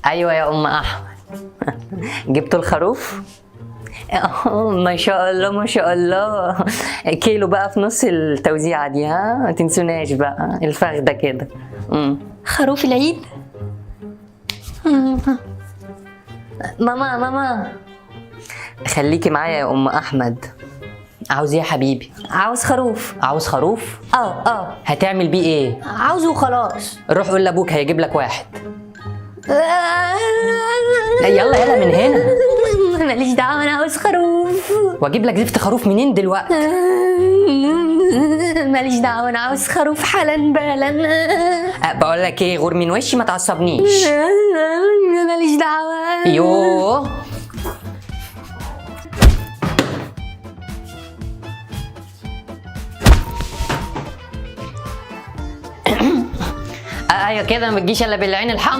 ايوه يا ام احمد. جبتوا الخروف؟ ما شاء الله ما شاء الله. كيلو بقى في نص التوزيعه دي، ها ما تنسوناش بقى الفخده كده. خروف العيد. ماما ماما خليكي معايا يا ام احمد. عاوز ايه يا حبيبي؟ عاوز خروف. عاوز خروف؟ اه. هتعمل بيه ايه؟ عاوزه وخلاص. روح قول لابوك هيجيب لك واحد. لا يلا يلا من هنا. ماليش دعوه، انا عاوز خروف. واجيب لك زفت خروف منين دلوقتي؟ ماليش دعوه، انا عاوز خروف حالا بالا. بقول لك ايه، غور من وشي ما تعصبنيش. ماليش دعوه. يوه. ايوه كده، ما تجيش الا بالعين الحمراء.